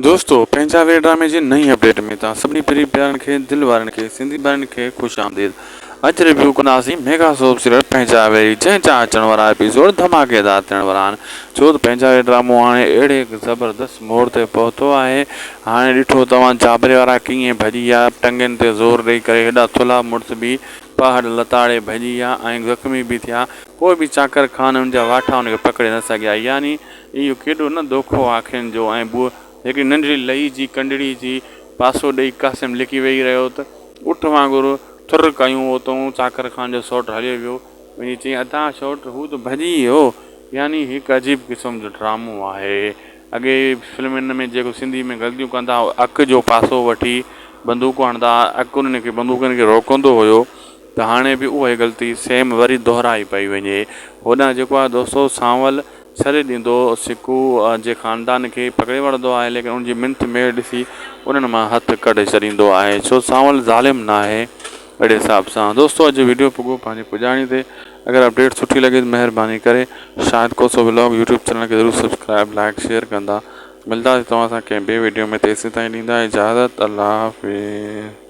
دوستو پنهنجا وير ڊرامي جي نئين اپڊيٽ ۾ توهان سڀني پرين پيارن کي دل وارن کي سنڌي ڀائرن کي خوش آمديد اڄ ريويو ڪنداسين ميگا سوپ سيريل پنهنجا ويري جنهن جا اچڻ وارا ايپيسوڊ ڌماڪيدار ٿيڻ وارا آهن ڇو ته پنهنجا وير ڊرامو هاڻي اهڙي هڪ زبردست موڙ تي پهتو آهي هاڻي ڏٺو توهان جابري وارا ڪيئن ڀڄي ويا ٽنگين تي زور ڏئي ڪري هيڏا ٿلها مڙس به پهاڙ لتاڙي ڀڄي ويا ۽ زخمي به ٿيا پوء به چاڪر خان ان جا واٺا ان کي پڪڙي نه سگهيا يعني اهو ڪيڏو نه دوکو آ اکين جو ۽ بوء هڪڙي ننڍڙي لئي جي ڪنڊڙي جي پاسو ڏئي قاسم لڪي ويهي رهيو ته اٺ وانگر ٿر ڪيون اتئون چاڪر خان جو سئوٽ هليو ويو. وڃي چيائين ادا سئوٽ هو ته ڀڄي ويو. يعني هڪ عجيب قسم جو ڊرامو آهي. اڳي فلمن ۾ جيڪو سنڌي ۾ غلطيون ڪندا هئا اک جو پاسو وٺي بندوقون هڻندا هئا اک انهن کي بندوقن کي روڪندو هيو. ته هاڻي به اها ئي غلطي سيم وري دهرائي پئي وڃي. هوڏانهن جيڪو آهي دوستو سانول ڇڏي ڏيندو سڪو جي خاندان کي پڪڙي وٺندو آهي ليڪن ان جي منٿ ميڙ ڏسي انهن مان هٿ ڪڍي ڇڏيندو آهي ڇو سانول ظالم ناهي اهڙي حساب سان دوستو اڄ جو ويڊيو پڳو پنهنجي پڄاڻي تي اگر اپڊيٽ سٺي لڳي ته مهرباني ڪري Shahid Khoso vlog YouTube channel کي ضرور سبسڪرائب لائڪ شيئر ڪندا ملداسين توهان سان ڪنهن ٻي ويڊيو ۾ تيسين تائين ڏيندا اجازت الله حافظ.